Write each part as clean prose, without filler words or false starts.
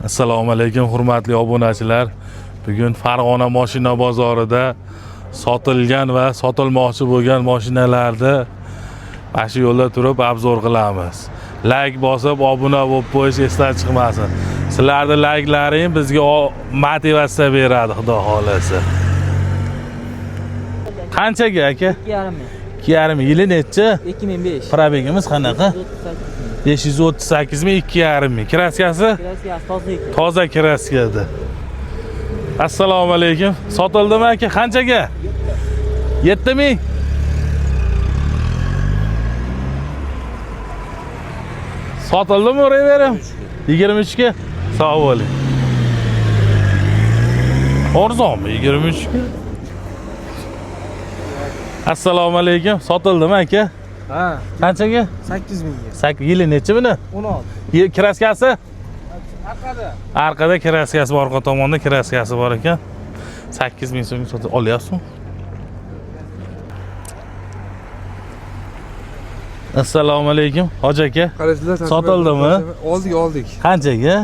Assalomu alaykum hurmatli obunachilar. Bugun Farg'ona mashina bozorida sotilgan va sotilmoqchi bo'lgan mashinalarni mana shu yo'lda turib obzor qilamiz. Like bosib, obuna bo'lib qo'yish esdan chiqmasin. Sizlarni layklaring bizga motivatsiya beradi, xudo xolasa. Qanchaga aka? 2,5 ming. 2,5 yili nechi? 2005. Probegimiz qanaqa? 38 ming. 538 ming, 2,5 ming. Kraskasi? Kraskasi toza ekan. Toza kraskada. Assalomu alaykum. Sotildimi aka? Qanchaga? 7 ming. Sotildimi uraverim? 23 ga. Sog' bo'ling. Arzonmi 23 ga? Assalomu alaykum. Sotildimi aka? Ha, Qanchaga? 8 mingga. 8 yili nechi buni? 16. Kraskasi? Orqada. Orqada kraskasi bor, orqa tomonda kraskasi bor ekan. 8000 so'mga sotib olyapsizmi? Assalomu alaykum, hoji aka. Qarasizlar, Sotildimi? Oldik, oldik. Qanchaga?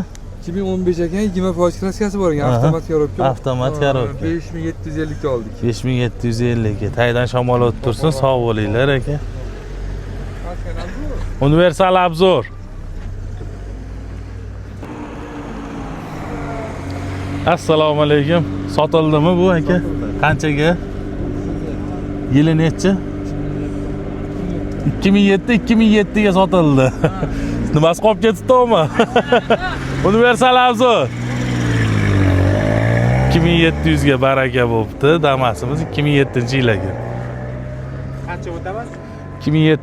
2015 ekan, 20% kraskasi bor ekan, Aha. avtomat korobka. Avtomat korobka. 5750 ga oldik. 5750 ga. Taydan shamol o'tib tursin, sog' bo'linglar aka. Universal obzor. Assalomu alaykum. Sotildimi bu aka? Qanchaga? Yili nechi? 2007 2007 ga sotildi. Nimasi qolib ketibdimi? Universal obzor. 2700 ga baraka bo'libdi. Damasimiz 2007-yil ekan. Qancha o'tamiz? 2007.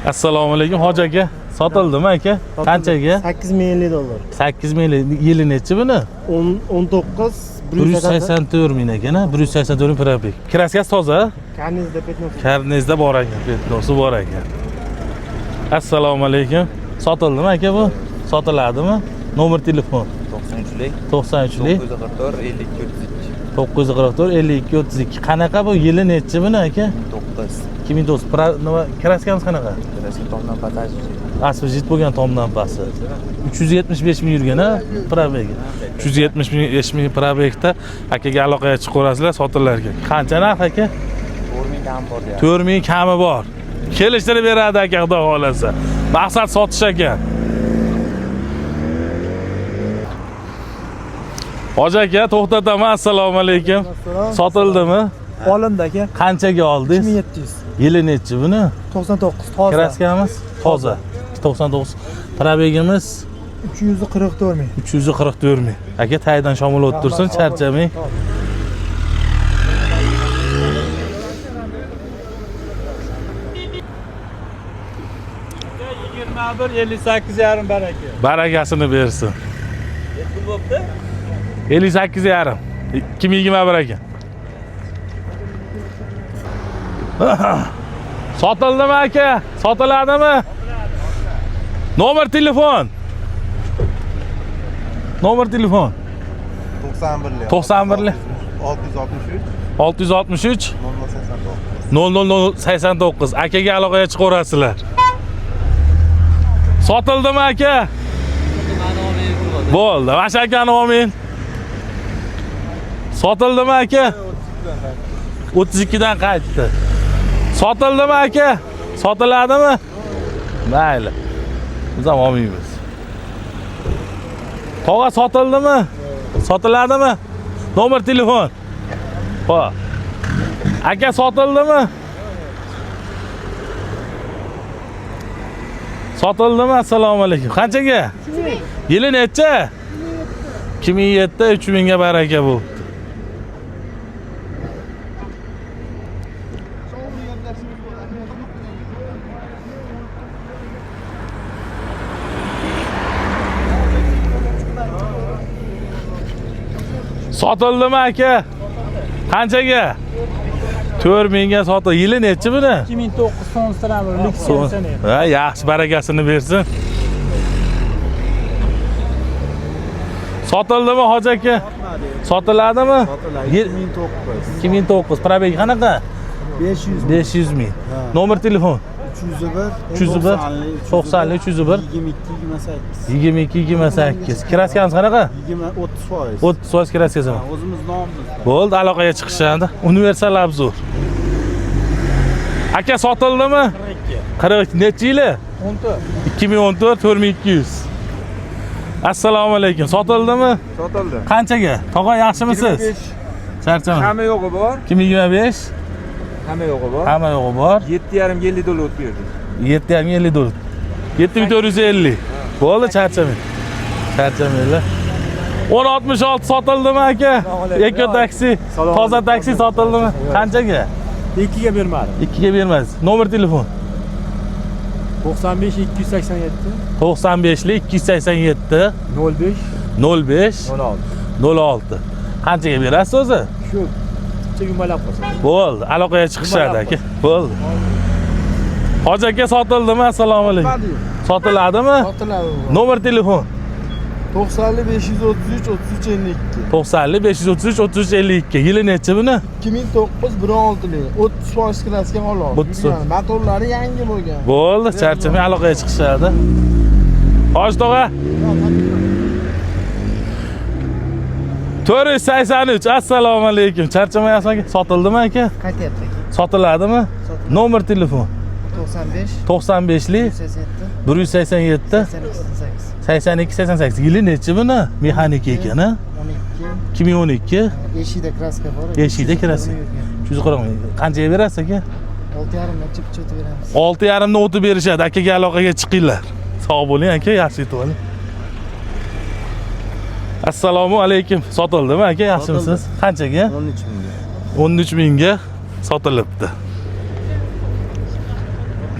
Assalomu alaykum hoji aka. Sotildimi aka? Qanchaga? 8050 dollar. 8000 yili nechi buni? 10 19 184 ming ekan, ha? 184 ming probeg. Kraskasi toza? Karnizda petnosi. Karnizda bor ekan, petnosi bor ekan. Assalomu alaykum. Sotildimi aka bu? Sotiladimi? Nomer telefon 93lik 93lik 944 52 32 944 52 32. Qanaqa bu? Yili nechi buni aka? 9 2009. Nima kraskamiz qanaqa? Kraska tomdan past. Asfalt bo'lgan tomdan pasti. 375 ming yurgan a probegi. 375 ming probegda akaga aloqaga chiqib ko'rasizlar, sotilar ekan. Qancha narx aka? 4 ming kam bor deyapti. 4 ming kami bor. Kelishtirib beradi aka, xudo xolasa. Maqsad sotish ekan. Hoji aka, to'xtataman. Assalomu alaykum. Sotildimi? Olindi aka. Qanchaga oldingiz? 2700. Yili nechi buni? 99 toza. Kraskamiz toza. 99. Probegimiz 344 ming. 344 ming. Aka taydan shamol o'tib tursin, charchamang. Bir 58,5 baraka. Barakasini bersin. 58,5. 2021 ekan. Sotildimi aka? Sotiladimi? Nomer telefon. Nomer telefon. 91lik. 91lik. 663 663 0089. 00089. Akaga aloqaga chiqaverasizlar. Sotildimi aka? Bo'ldi. Mana shu akani olmang. Sotildimi aka? 32 dan qaytdi. Sotildimi aka? Sotiladimi? Mayli. Biz ham olmaymiz. Tog'a sotildimi? Sotiladimi? Nomer telefon. Xo'p. Aka sotildimi? Sotildimi? Assalomu alaykum. Qanchaga? Yili necha? 2007 3000 ga baraka bo'libdi. Sotildimi aka? Qanchaga? 4000 ga sotildi. Yili nechi buni? 2009 son lyuks konditsioner. Ha, yaxshi barakasini bersin. Sotildimi hoji aka? Sotiladimi? Sotiladi. 2009. 2009. Probeg qanaqa? 500 500 ming. Nomer telefon 301 301 90 301 22 28. 22 28. Kraskamiz qanaqa? 20 30%. 30% kraskasi bor. O'zimiz nomimiz. Bo'ldi, aloqaga chiqishadi. Universal obzor. Aka sotildimi? 42. 42 nechi yili? 14. 2014 4200. Assalomu alaykum. Sotildimi? Sotildi. Qanchaga? Tog'a yaxshimisiz? Charchama. Hamma yo'g'i bor. 2025 Hamma yo'g'i bor. hamma yo'g'i bor. 7,5 50 dollar o'tib berdik. 7,5 50 dollar. 7450. Bo'ldi, charchamang. Charchamanglar. 1066 sotildimi aka? Eko taksi, toza taksi sotildimi? Qanchaga? 2ga bermadim. 2ga bermaysiz. Nomer telefon 95 287 95 287 05 05 06. 06. Qanchaga berasiz o'zi? Shu picha yumalab qolsa. Bo'ldi, aloqaga chiqishadi aka. Bo'ldi. Hoji aka sotildimi? Assalomu alaykum. Sotiladimi? Sotiladi. Nomer telefon 90 533 33 52. 90 533 33 52. Yili nechi buni? 2009 1.6lik 30% kraska xolos. 30. Yurgan. Motorlari yangi bo'lgan. Bo'ldi, charchamay aloqaga chiqishadi. Hoji tog'a. 483. Assalomu alaykum. Charchamayapsizmi aka? Sotildimi aka? Qaytyapti aka. Sotiladimi? Nomer telefon 95 95 lik 187 187 82 82 88. Yili nechi buni? Mexanika ekan, a? 12 2012. Eshikda kraska bor. Eshikda kraska. 340 ming. Qanchaga berasiz aka? 6,5 dan chip o'tib beramiz. 6,5 dan o'tib berishadi. Akaga aloqaga chiqinglar. Sog' bo'ling aka, yaxshi yetib oling. Assalomu alaykum. Sotildimi aka? Yaxshimisiz? Qanchaga? 13 mingga. 13 mingga sotilibdi.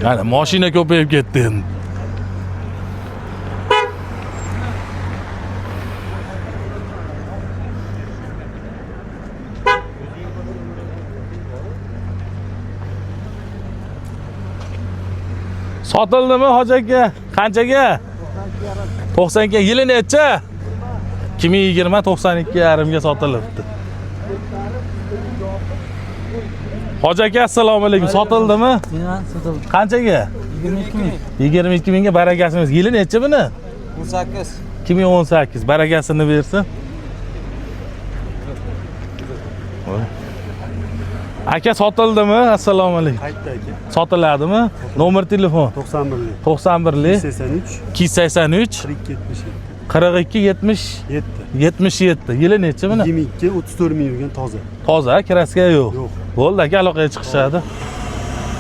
Mana mashina ko'payib ketdi endi. Sotildimi hoji aka? Qanchaga? 92 yili necha? 2020 92,5 ga sotilibdi. Hoji aka assalomu alaykum. Sotildimi? Sotildi. Qanchaga? 22 ming. 22 mingga barakasini bersin. Yili necha buni? 18. 2018. Barakasini bersin. Voy. Aka sotildimi? Assalomu alaykum. Qaytdi aka. Sotiladimi? Nomer telefon 91lik 91 lik 83 283 42 77. 42 70 77. Yili necha buni? 22 34 ming yurgan toza. Toza, kraska yo'q. Yo'q. Bo'ldi aka, aloqaga chiqishadi.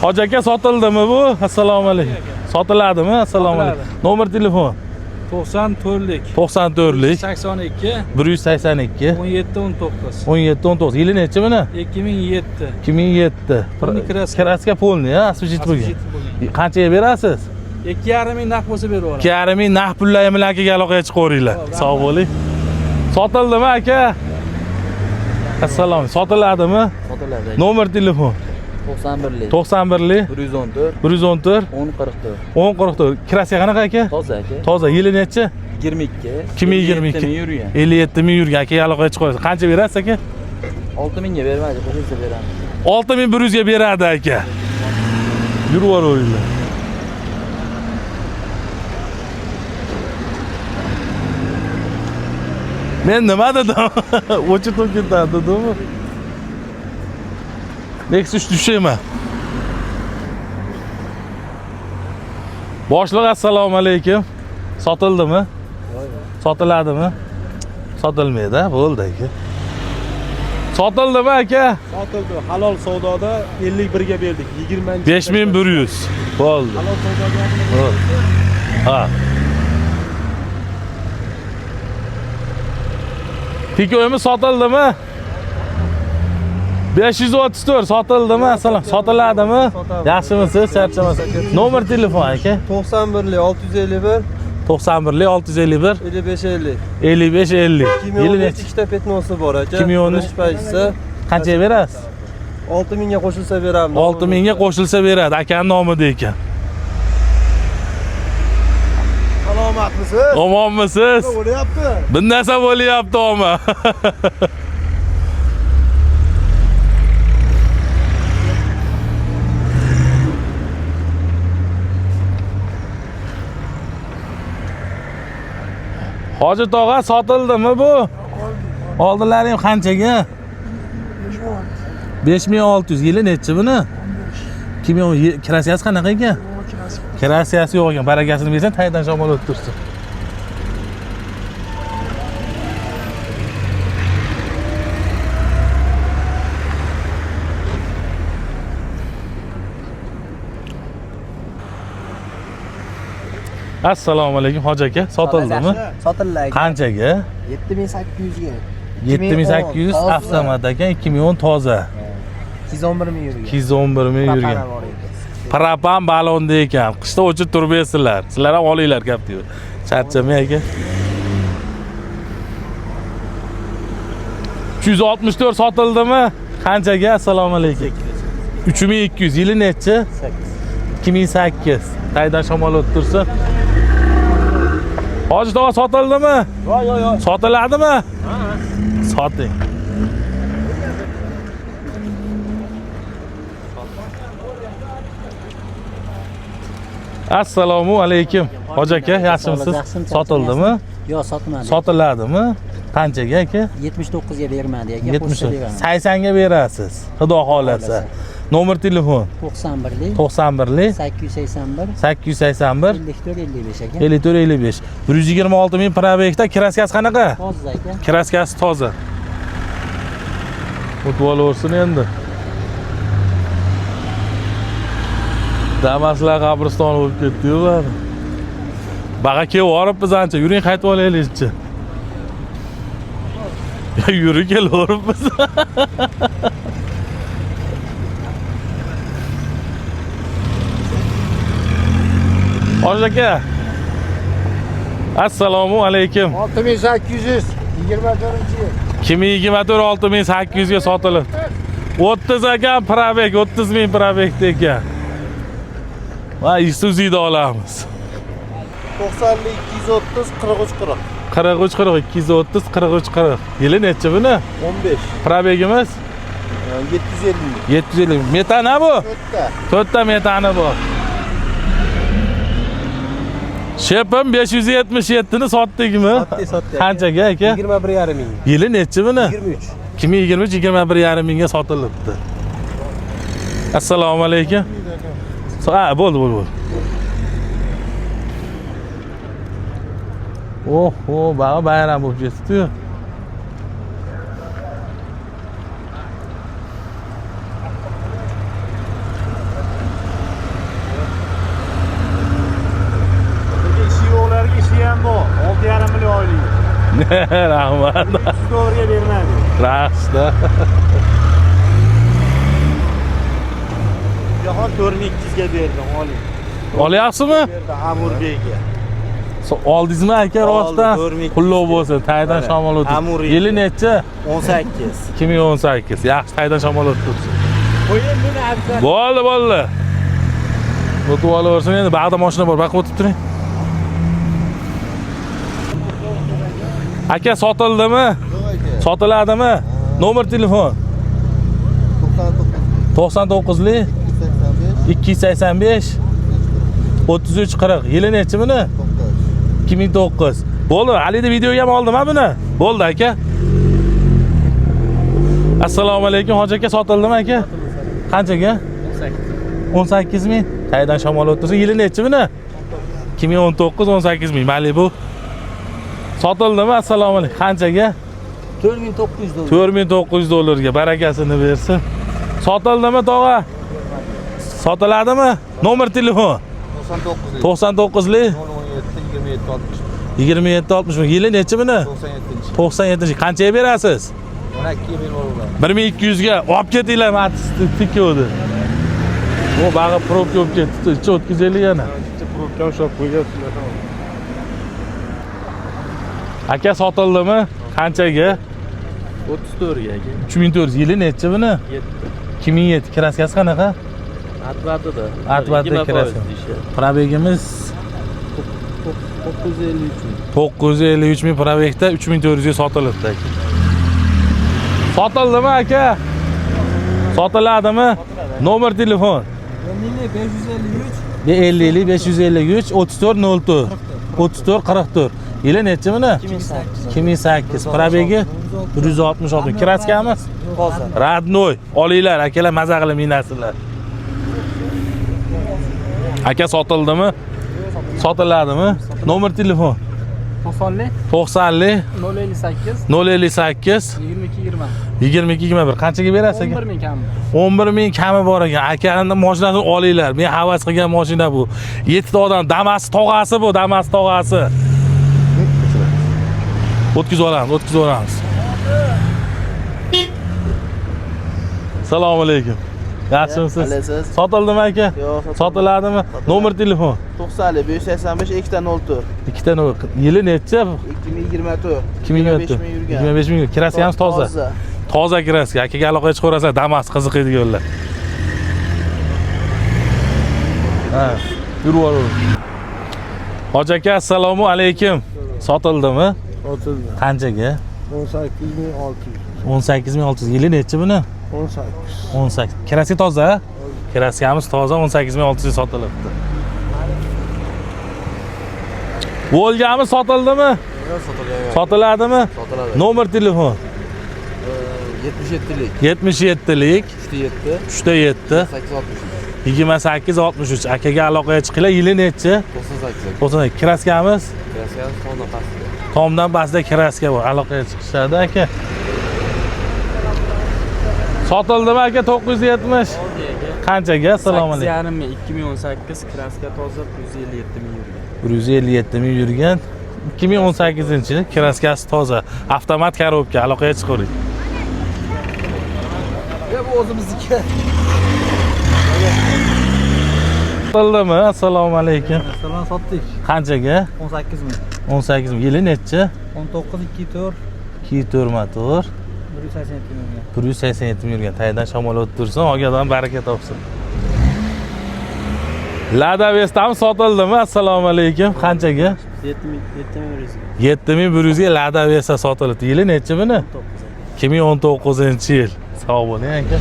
Hoji aka sotildimi bu? Assalomu alaykum. Sotiladimi? Assalomu alaykum. Nomer telefon 94lik 94 lik 82 182 17 19 17 19. Yili necha buni? 2007. 2007. Полный kraska. Kraska polni, ha, освежить bo'lgan. Qanchaga berasiz? 2,5 ming naq bo'lsa berib yuboraman. 2,5 ming naqd pullar bilan akaga aloqaga chiqaveringlar. Sog' bo'ling. Sotildimi aka? Assalomu. Sotiladimi? Sotiladi. Nomer telefon 91lik 91 lik 114 114 10 44. 10 44. Kraska qanaqa aka? Toza aka. Toza. Yili necha? 22. 2022. ming yurgan. 57 ming yurgan. Akaga aloqaga chiqaverasiz. Qancha berasiz aka? 6 mingga bermaydi, qo'shilsa beramiz. 6100 ga beradi aka. Yurib yuboringlar. Men nima dedim? O'chirib ketadi dedimmi? Nexus tushayman. Boshliq assalomu alaykum. Sotildimi? Sotiladimi? Sotilmaydi, ha? Bo'ldi aka. Sotildimi aka? Sotildi. Halol savdoda 51 ga berdik. 20 5100. Bo'ldi. Halol savdoga Bo'ldi. Ha. Tikoyimiz sotildimi? 534 sotildimi? Assalom. Sotiladimi? Yaxshimisiz? Charchamaysiz. Nomer telefon aka. 91lik 651 91 lik 651 55 50. 55 50. Yili 2013 nechi? ikkita petnosi bor aka. 2013. Birinchi paytsa Qanchaga berasiz? 6000 ga qo'shilsa beramiz. 6000 ga qo'shilsa beradi. Akani nomida ekan. Salomatmisiz? Omonmisiz? Bo'lyapti. Bir narsa bo'lyapti omma. Hoji tog'a, sotildimi bu? Oldilaring qanchaga? 5600. Yili nechi buni? 2010. Kraskasi qanaqa ekan? Kraskasi yo'q ekan. Barakasini bersan, taydan shamol o'tib tursin. Assalomu alaykum hoji aka, sotildimi? Sotildi aka. Qanchaga? 7800 ga. 7800 toza. Avtomat ekan, 2010 toza. 211 ming yurgan. 211 ming yurgan. Propan bor edi. Propan balonda ekan. Qishda o'chib turmaysizlar. Sizlar ham olinglar gap deydi. Charchamang aka. 364 sotildimi? Qanchaga? Assalomu alaykum. 3200. Yili nechi? 2008. Qaydan shamol o'tib tursin. Hoji tog'a, sotildimi? Yo'q, yo'q, yo'q. Sotiladimi? Soting. Assalomu alaykum. Hoji aka, yaxshimisiz? Yaxshimi? Sotildimi? Yo'q, sotmadi. Sotiladimi? Qanchaga aka? 79 ga bermadi aka, qo'shsa 70. beramiz. 80 ga berasiz. Xudo xolasa. Nomer telefon 91lik 91lik 881 881 54 55 aka. 54 55. 126 ming probegda. Kraskasi qanaqa? Toza aka. Kraskasi toza. O'tib olaversin endi. Damaslar qabristoni bo'lib ketdi-yu bari. Baqa kelib boribmiz ancha. Yuring, qaytib olaylikchi. Ya yuri kelaveribmiz. Hoji aka. Assalomu alaykum. 6800 24-yil. 2024 6800 ga sotilib. 30 ekan probeg, 30 ming probegda ekan. Va Isuzu'da olamiz. 90 230 43 40. 43 40 230 43 40. Yili nechi buni? 15. Probegimiz 750 ming. 750. Metana bu? To'rtta. 4 ta metani bor. Shepim 577 ni sotdikmi? Sotdik, sotdik. Qanchaga aka? 21,5 ming. Yili nechi buni? 23. 2023 21,5 mingga sotilibdi. Assalomu alaykum. Ha, bo'ldi, bo'ldi, bo'ldi. Oho, bag'i bayram bo'lib ketdi-yu. Ishi yo'qlarga ishi ham bor. 6,5 million oylik. Rahmat. 300 dollarga bermadi. Rahmat. Jahon 4200 ga berdim, oling. Olyapsizmi? Berdi Amurbekka. Oldingizmi aka rostdan? Oldim, 4200. Qulluq bo'lsin, taydan Mana, shamol o'tdi. Amur Yili nechi? 18. 2018. Yaxshi, taydan shamol o'tdi. Qo'ying buni abzal. Bo'ldi, bo'ldi. O'tib olaversin endi. Bag'da mashina bor, baqqa o'tib turing. Aka, sotildimi? Sotiladimi? Nomer telefon 99lik 285 33 40. Yili nechi buni? 2009. Bo'ldi, haligi videoga ham oldim ha buni. Bo'ldi aka. Assalomu alaykum hoji aka, sotildimi aka? Qanchaga? 18 ming. Qaydan shamol o'tirsa, yili nechi buni? 2019 18 ming. Malibu. Sotildimi? Assalomu alaykum. Qanchaga? 4900 dollar. 4900 dollarga, barakasini bersin. Sotildimi tog'a? Sotiladimi? Nomer telefon 99 99lik 017 27 60 27 60 ming. Yili nechi buni? 97. 97. Qanchaga berasiz? 12 ga berib yuboraman. 1200 ga olib ketinglar Matizni tikuvdi. Bu bag'i probka bo'lib ketdi. Ichi o'tkazaylik yana. Probka ushlab qo'ygan. Aka, sotildimi? Qanchaga? 34 ga aka. 3400. Yili nechi buni? 7. 2007. Kraskasi qanaqa? Atbatida. Atbatida kirasi. Probegimiz 953 ming. 953 ming probegda 3400 ga sotilibdi aka. Sotildimi aka? Sotiladimi? Nomer telefon 50 553 50 553 34 04. 34 44. Yili nechi buni? 2008. 2008. Пробег i 166. Краска miz? Toza. Родной. Olinglar, akalar, maza qilib minasizlar. Aka sotildimi? Sotiladimi? Nomer telefon 90lik 90lik 058 058 22 20. 22 21. Qanchaga berasiz aka? 11 ming kami. 11 ming kami bor ekan. Akani mashinasini olinglar. Men havas qilgan mashina bu. 7 ta odam, Damas tog'asi bu, Damas tog'asi. O'tkazib olamiz, o'tkazib olamiz. Assalomu alaykum. Yaxshimisiz? Qalaysiz? Sotildimi aka? Yo'q, sotilmadi. Sotiladimi? Nomer telefon. 90 585 2 04 Ikkita nomer. Yili necha? 2024 2024. 25 ming yurgan. 25 ming. Краска ham toza. Toza краска. Akaga aloqaga chiqaverasizlar, Damas qiziqadiganlar. Ha, yurib yuboravering. Hoji aka, assalomu alaykum. Sotildimi? Sotildi. Qanchaga? 18 600. 18 600. Yili nechi buni? 18. 18. Краска toza? Краска miz toza, 18 600 sotilibdi. Volgamiz sotildimi? Sotiladimi? Sotiladi. Nomer telefon 77lik 77lik 3 7 3 7 8 63 28 63. Akaga aloqaga chiqinglar. Yili nechi? 98. 98. Краска miz Краска tomdan pastda. Tomdan pastda краска bor. Aloqaga chiqishadi aka. Sotildimi aka 970? Qanchaga? Assalomu alaykum. 8,5 ming 2018 краска toza 157 ming yurgan. 157 ming yurgan. 2018-yil, краска si toza. Avtomat коробка, aloqaga chiqavering. Bu o'zimizniki. Sotildimi? Assalomu alaykum. Salom, sotdik. Qanchaga? 18 ming. 18 ming. Yili nechi? 19 2 4 2.4 motor. 187 ming. 187 ming yurgan. Taydan shamol o'tib tursin, olgan baraka topsin. Lada Vestami sotildimi? Assalomu alaykum. Qanchaga? 7 ming 7100 ga. 7100 ga Lada Vesta sotilibdi. Yili nechi buni? 2019-yil. Sog' bo'ling aka.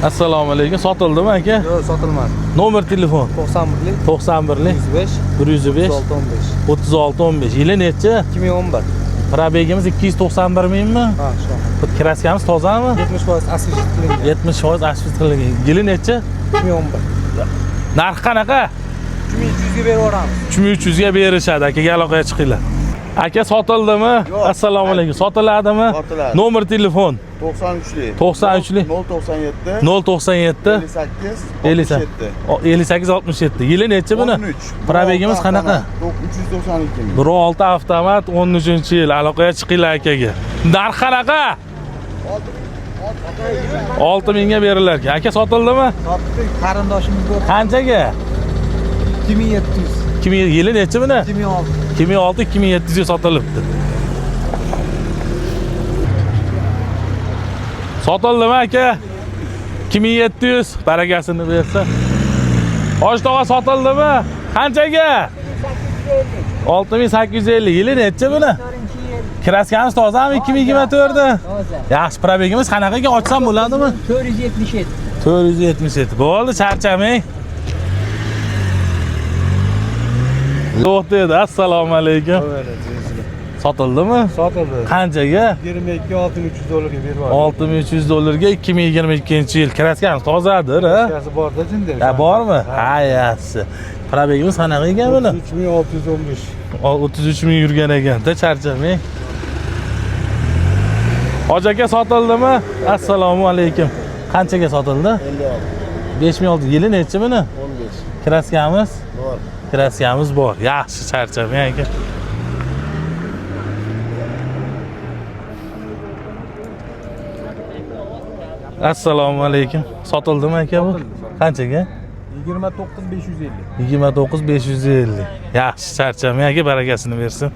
Assalomu alaykum. Sotildimi aka? Yo'q, sotilmadi. Nomer telefon 91lik 91lik 105 105 36 15. 36 15. Yili nechi? 2011. Пробег imiz 291 mingmi? Ha, shunaqa. Краска miz tozami? 70% освежить qilingan. 70% освежить qilingan. Yili nechi? 2011. Narxi qanaqa? 3300 ga berib yuboramiz. 3300 ga berishadi. Akaga aloqaga chiqinglar. Aka sotildimi? Assalomu alaykum. Sotiladimi? Sotiladi. Nomer telefon 93lik 93lik 097 097 58 58 58 67. Yili nechi buni? 13. Пробег imiz qanaqa? 392 ming. 1.6 avtomat 13-yil. Aloqaga chiqinglar akaga. Narxi qanaqa? 6000 ga berilar ekan. Aka sotildimi? Sotdik, qarindoshimiz bor. Qanchaga? 2700. 2000 yili nechi buni? 2006. 2006 2700 ga sotilibdi. Sotildimi aka? 2700 barakasini bersa. Hoji tog'a sotildimi? Qanchaga? 6850. Yili nechi buni? Краска miz tozami 2024 da? Toza. Yaxshi, пробег imiz qanaqa ekan? Ochsam bo'ladimi? 477. 477. Bo'ldi, charchamang. Yo'q dedi. Assalomu alaykum. Sotildimi? Sotildi. Qanchaga? 22 6300 dollarga berib yubordik. 6300 dollarga 2022 yil. Краска miz tozadir, ha? Kraskasi borda jinda. Ha, bormi? Ha, yaxshi. Пробег imiz qanaqa ekan buni? 3615. 33 ming yurgan ekan-da, charchamang. Hoji aka sotildimi? Assalomu alaykum. Qanchaga sotildi? 5600. Yili nechi buni? 15. Краска miz? Bor. Краска miz bor. Yaxshi, charchamang aka. Assalomu alaykum. Sotildimi aka bu? Qanchaga? 29 550. 29 550. Yaxshi, charchamang aka, barakasini bersin.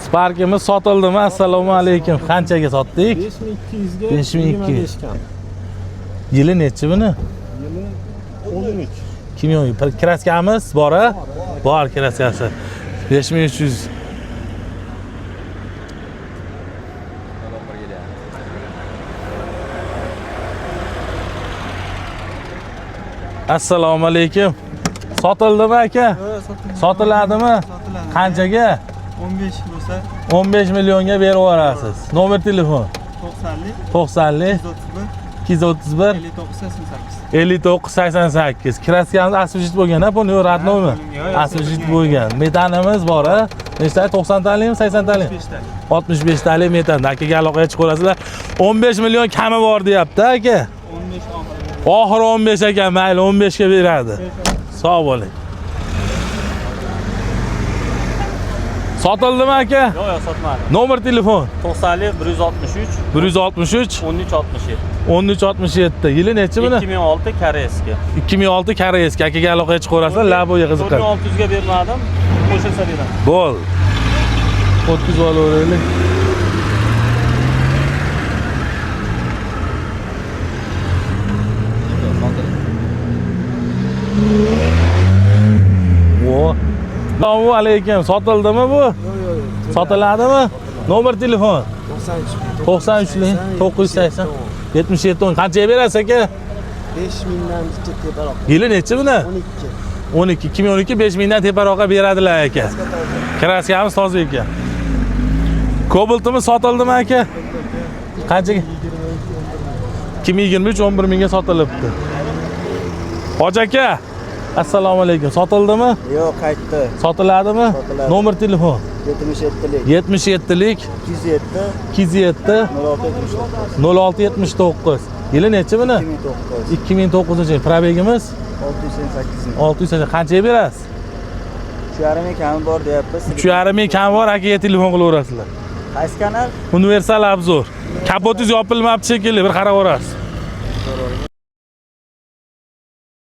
Sparkimiz sotildimi? Assalomu alaykum. Qanchaga sotdik? 5200 ga 5200. 25 kam. Yili nechi buni? Yili 13. 2010. Краска miz bor a? Bor краска si. 5300. Assalomu alaykum. Sotildimi aka? Sotiladimi? Sotiladi. Qanchaga? 15 bo'lsa 15 millionga berib yuborasiz. Nomer telefon 90lik 90lik 131 231 59 88. 59 88. Kraskamiz asvejit bo'lgan, ha, buni роднойmi? Asvejit bo'lgan. Metanimiz bor, ha? Nechta? 90 talikmi, 80 talikmi? 65 talik metan. Akaga aloqaga chiqaverasizlar. 15 million kami bor deyapti, aka. 15 oxiri. Oxiri 15 ekan, mayli 15 ga beradi. Sog' bo'ling. Sotildimi aka? Yo'q, yo'q, sotmadim. Nomer telefon 90lik 163 163 13 67. 1367. Yili nechi buni? 2006 Koreysga. 2006 Koreysga. Akaga aloqaga chiqaverasizlar, laboga qiziqadi. 4600 ga bermadim. Qo'shilsa beraman. Bo'l. O'tkazib olaveraylik. Vo. Assalomu alaykum. Sotildimi bu? Sotiladimi? Nomer telefon 93 980 77 10. Qanchaga berasiz aka? 5 mingdan bitta teparoq. Yili nechi buni? 12. 12 2012 5000 dan teparoqqa beradilar aka. Kraskamiz toza ekan. Kobaltimiz sotildimi aka? Qanchaga? 2023 11 mingga sotilibdi. Hoji aka, assalomu alaykum. Sotildimi? Yo'q, qaytdi. Sotiladimi? Sotiladi. Nomer telefon 77lik 77lik 207 207 06 79 0679. Yili nechi buni? 2009 2009 yil. Probegimiz 688 ming. 680. Qanchaga berasiz? 3,5 ming kami bor deyapmiz. 3,5 ming kam bor, akaga telefon qilaverasizlar. Qaysi kanal? Universal obzor. Kapotingiz yopilmabdi shekilli, bir qarab yuborasiz.